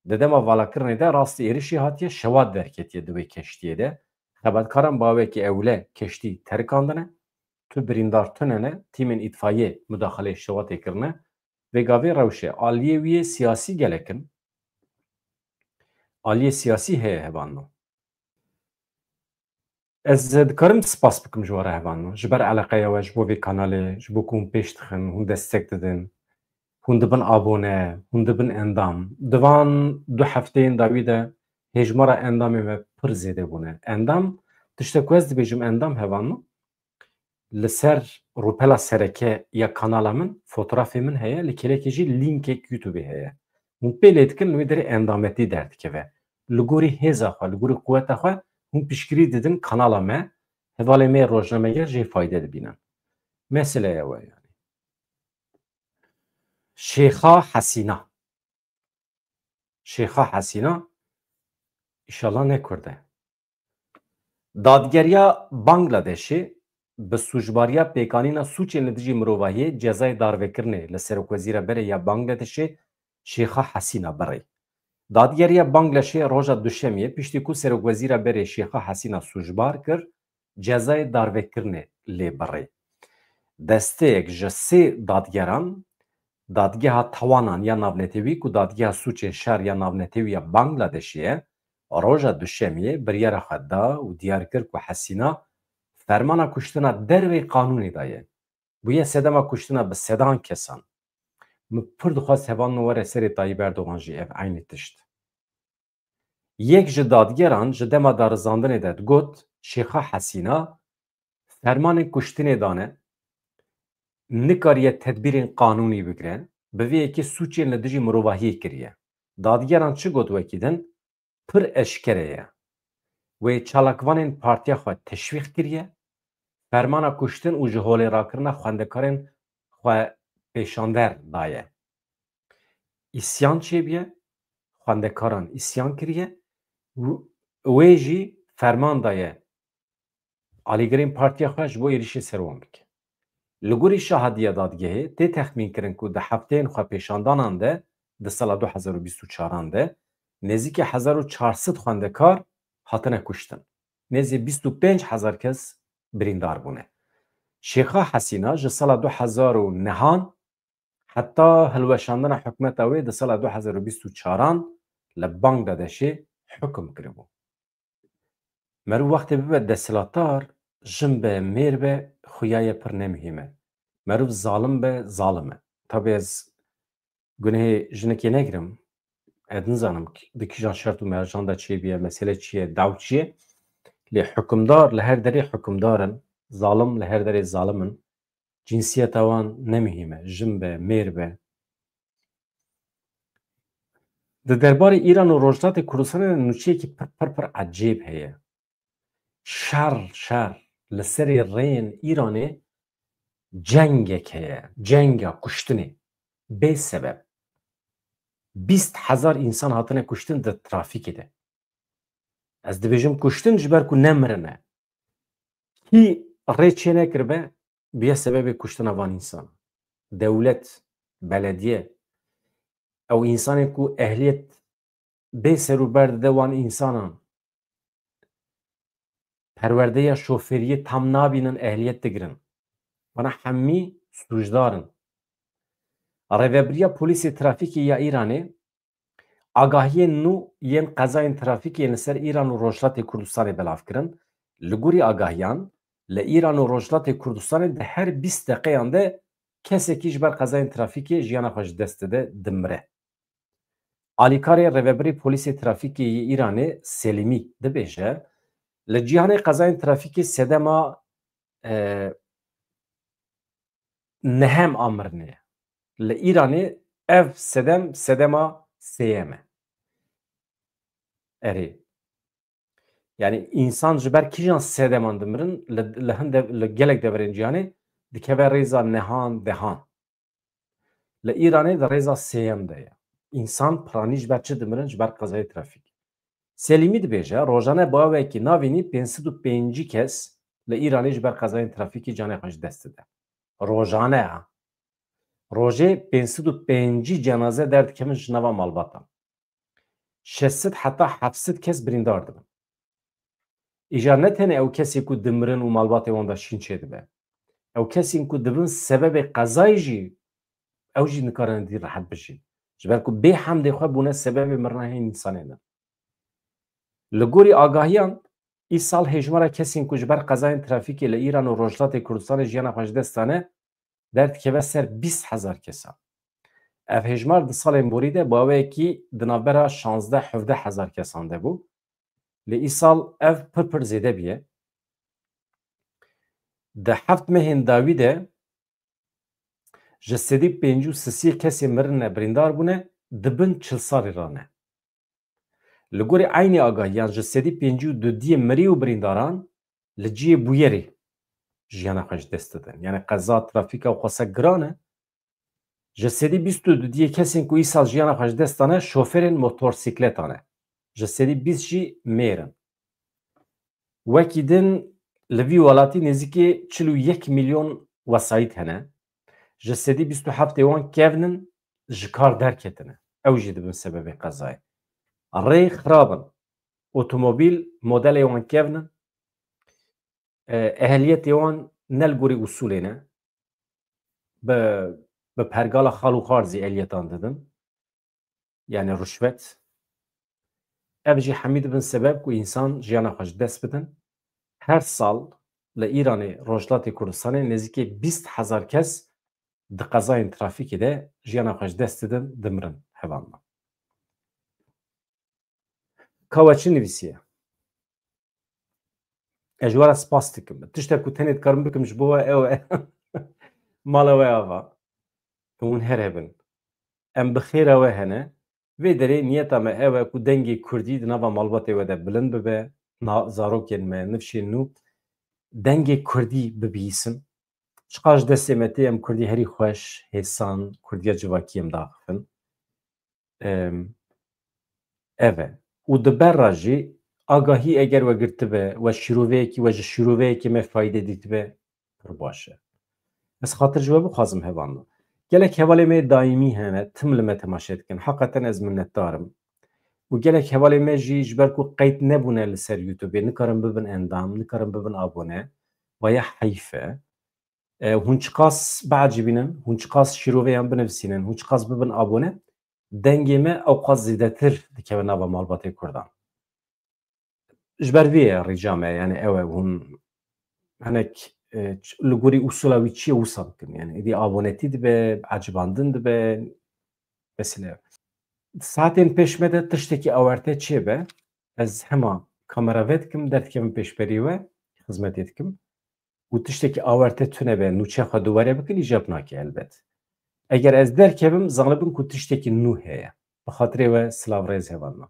Di dema valakirinê de rastî êrişî hatiye şewat derketiye di wê keştiyê de. Xebatkaran bi awekî ewle keştî terikandine. Tu birîndar tune ne, tîmên îtfayê mudaxileyê şewatê kirine. Vê gavê rewşe aliyê wî yê siyasî gelek in. Aliyê siyasî heye hevalno. Ez dikarim spas bikim ji we re hevalno. Ji ber eleqeya we, ji bo vê kanalê, ji bo ku hûn pêş dixin, hûn destek didin. Hûn dibin abone, hûn dibin endam. Di van du hefteyên dawî de hêjmara endamên me pir zêde bûne. Endam, tiştek ku ez dibêjim endam hevalno, li ser rûpela sereke ya kanala min fotografê min heye, li kêlekê jî lînkek YouTube heye. Hûn pê lê dikin, li wê derê endametî derdikeve. Li gorî hêza xwe, li gorî quweta xwe hûn piştgirî didin kanala me, hevalê me yê rojnameger jê fayde dibînin. Meseleya we yani. Şêxa Hesîna. Şêxa Hesîna, îşallah ne Kurd e. Dadgeriya Bangladeshê bi sûcbariya pêkanîna sûcên li dijî mirovahiyê cezayê darvekirinê li serokwezîra berê ya Bangladeshê Şêxa Hesîna birî. Dadgeriya Bangladeshê roja Duşemiyê piştî ku serokwezîra berê Şêxa Hesîna sûcbar kir, cezayê darvekirinê lê birî. Desteyek ji sê dadgeran, Dadgeha Tawanan ya Navnetewî ku Dadgeha Sûcên Şer ya Navnetewî ya Bangladeshê ye, Roja Duşemiyê biryara xwe da û diyar kir ku Hesîna fermana kuştina derveyî qanûnê daye. Bûye sedema kuştina bi sedan kesan. Min pir dixwest hevalno were serê Tayyip Erdogan jî ev eynî tişt. Yek ji dadgeran ji dema darizandinê de digot, Şêxa Hesîna fermanên kuştinê dane, nikariye tedbîrên qanûnî bigire, bi vê yekê sûcên li dijî mirovahiyê kiriye. Dadgeran çi got wekî din? Pir eşkere ye. Wê çalakvanên partiya xwe teşwîq kiriye, fermana kuştin û ji holê rakirina xwendekarên xwe pêşander daye. Îsyan çêbûye, xwendekaran îsyan kiriye û wê jî ferman daye alîgirên partiya xwe ji bo êrîşê ser wan bike. Li gorî şahadiya dadgehê tê texmînkirin ku di hefteyên xwepêşandanan de di sala du hezar û bîst û çaran de nêzîkî hezar û çar sed xwendekar hatine kuştin. Nêzî bîst û pênc hezar kes birîndar bûne. Şêxa Hesîna ji sala du hezar û nehan heta hilweşandina hikûmeta wê di sala du hezar û bîst û çaran li Bangladeşê hukum kiribû. Meriv wextê bibe desthilatdar, jin be, mêr be, xuya ye pir ne muhîm e. Meriv zalim be, zalim e. Tabî ez gunehê jinekê negirim. Ez nizanim ki-, di kîjan şert û mercan de çêbûye, mesele çi ye, daw çi ye. Lê hikimdar li her derê hikimdar in, zalim li her derê zalim in. Cinsiyeta wan ne muhîm e, jin be, mêr be. Di derbarê Îran û Rojhilatê Kurdistanê de nûçeyekî pir, pir, pir ecêb heye. Şer, şer, li serê rêyên Îranê cengek heye, cenga kuştinê, bê sebeb. Bîst hezar însan hatine kuştin di trafîkê de. Ez dibêjim kuştin ji ber ku nemirine. Kî rê çênekiribe, bûye sebebê kuştina van însan. Dewlet, belediye, ew însanên ku ehliyet bê ser û ber dide wan însanan, perwerdeya şoferiyê tam nabînin, ehliyet digirin. Vana hemî sûcdar in. Rêvebiriya Polîsê Trafîkê ya Îranê agahiyên nû yên qezayên trafîkê yên li ser Îran û Rojhilatê Kurdistanê belav kirin. Li gorî agahiyan, li Îran û Rojhilatê Kurdistanê di her bîst deqeyan de kesekî ji ber qezayên trafîkê jiyana xwe ji dest dide, dimire. Alîkarê Rêvebirê Polîsê Trafîkê yê Îranê Selîmî dibêje, li cîhanê qezayên trafîkê sedema, e, nehem a mirinê ye. Li Îranê ev sedem, sedema sêyem e. Erê. Yani însan ji ber kîjan sedeman dimirin, li, li hin dev-, li gelek deverên cîhanê dikeve rêza nehan, dehan. Li Îranê di rêza sêyem de ye. Însan piranî ji ber çi dimirin? Ji ber qezayê trafîk. Selîmî dibêje, rojane bi awekî navînî pênc sed û pêncî kes li Îranê ji ber qezayên trafîkê canê xwe ji dest dide. Rojane ha. Rojê pênc sed û pêncî cenaze derdikevin ji nava malbatan. Şeş sed heta heft sed kes birîndar dibin. Îcar ne tenê ew kesê ku dimirin û malbatê wan de şîn çêdibe. Ew kesên ku dibin sebebê qezayê jî, ew jî nikarin dî rehet bijîn. Ji ber ku bê hemdê xwe bûne sebebê mirina hên însanê ne. Li gorî agahiyan, îsal hêjmara kesên ku ji ber qezayên trafîkê li Îran û Rojhilatê Kurdistanê jiyana xwe ji dest dane, derdikeve ser bîst hezar kesan. Ev hêjmar di salên borî de bi aweyekî di navbera şazdeh hevdeh hezar kesan de bû. Lê îsal ev pir pir zêde bûye. Di heft mehên dawî de ji sedî pêncî û sisiyê kesê mirine, birîndar bûne, di bin çil salî re ne. Li gorî eynî agahiyan, ji sedî pêncî û dudiyê mirî û birîndaran li cihê bûyerê jiyana xwe ji dest didin. Yani qeza, trafîka û xwese giran e. Ji sedî bîst û dudiyê kesên ku îsal jiyana xwe ji dest dane, şoferên motorsîkletan e. Ji sedî bîst jî mêr in. Wekî din li vî welatî nêzîkî çil û yek milyon wesayît hene. Ji sedî bîst û heftê wan kevn in, ji kar derketine. Ew jî dibin sebebê qezayê. Rê xirab in. Otomobîl modelê wan kevn in. E, ehliyetê wan ne li gorî usûlê ne. Bi, bi pergala xal û xar zî ehliyetan didin. Yani ruşvet. Ev jî hemî dibin sebeb ku însan jiyana xwe ji dest bidin. Her sal li Îranê, Rojhilatê Kurdistanê nêzîkî bîst hezar kes di qezayên trafîkê de jiyana xwe ji dest didin, dimirin hevalna. Ka we çi nivîsiye? Ez ji we re spas dikim. Tiştek ku tenê dikarim bikim ji bo we ew e. Mala we ava. Hûn her hebin. Em bi xêra we hene. Vê derê niyeta me ew e ku dengê kurdî di nava malbatê we de bilind bibe. Na zarokên me, nifşên nû dengê kurdî bibihîsin. Çiqas ji destê me tê, em kurdî herî xweş, hêsan, kurdiya civakî em daxifin. Em, ev e. Û di ber re jî agahî eger we girtibe, we şîroveyekî, we ji şîroveyekê me fayde dîtibe, pir baş e. Ez xatir ji we bixwazim hevalno. Gelek hevalê me daîmî hene, tim li me temaşe dikin. Heqeten ez minnetdar im. Û gelek hevalê me jî ji ber ku qeyd nebûne li ser YouTubeê, nikarin bibin endam, nikarin bibin abone. Vaya heyf e. E, hûn çiqas biecibînin, hûn çiqas şîroveyan binivîsînin, hûn çiqas bibin abone, dengê me ewqas zêdetir dikeve nava malbatê Kurdan. Ji ber vê ye rica me, yani ew e, hûn hinek, e, ç-, li gorî usula wî çi ye wisa bikin. Yani êdî abonetî dibe, ecibandin dibe, mesela. Saetên pêş me de tiştekî awarte çêbe, ez hema kamera vedikim, derdikevim pêşberî we, xizmetê dikim. Û tiştekî awarte tune be, nûçe xwe duwere bikin, îcab nake elbet. Eger ez derkevim, zanibin ku tiştekî nû heye. Bi xatirê we silav rêz hevalna.